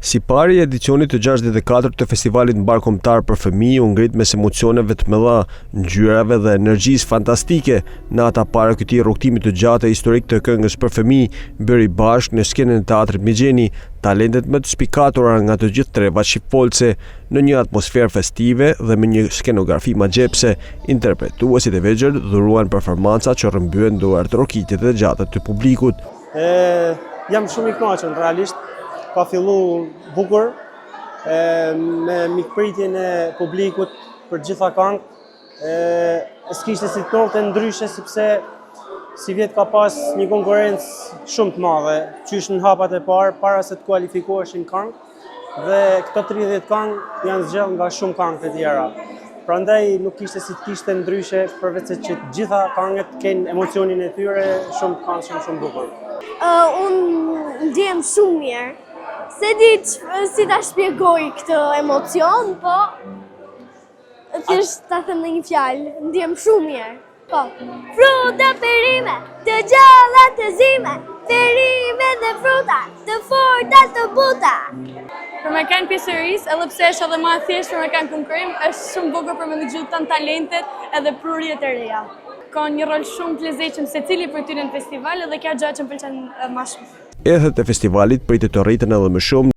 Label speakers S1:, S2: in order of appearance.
S1: Sipari i edicionit të 64 të Festivalit Mbarëkombëtar për Fëmijë u ngrit mes emocioneve të mëdha, ngjyrave dhe energjisë fantastike. Nata para këtij rrugëtimi të gjatë e historik të këngës për fëmijë, bëri bashkë në skenën e Teatrit Migjeni talentet më të spikatura nga të gjithë trevat shqipfolëse në një atmosferë festive dhe me një skenografi magjepse. Interpretuesit e vegjël dhuruan performanca që rrëmbyen duartrokitjet e gjata të publikut.
S2: E, jam shumë i kënaqur realisht. Ka fillu bukur e, me mikpritjen e publikut për gjitha kangët. E, s'kishte si të ndodhte ndryshe sepse sivjet ka pas një konkurrencë shumë të madhe, qysh në hapat e parë para se të kualifikoheshin kangët dhe këto 30 kangë janë zgjedhur nga shumë kangë të tjera. Prandaj nuk kishte si të kishte ndryshe përveç se që të gjitha kangët kenë emocionin e tyre shumë të këndshëm, shumë bukur.
S3: Uh, unë ndjem shumë mirë. S'e di si ta shpjegoj këtë emocion, po thjesht ta them në një fjalë, ndjem shumë mirë. Po. Fruta perime, të gjalla të zime, perime dhe fruta, të forta të buta.
S4: Për me kanë pjesë e jurisë, edhe pse është edhe ma thjesht për me kanë konkurrim, është shumë bukur për me dëgju tanë talentet edhe prurjet e reja. Ka një rol shumë të lezetshëm secili prej tyre në festival edhe kjo gjë që më pëlqen ma shumë.
S1: Ethet e festivalit pritet të rriten edhe më shumë.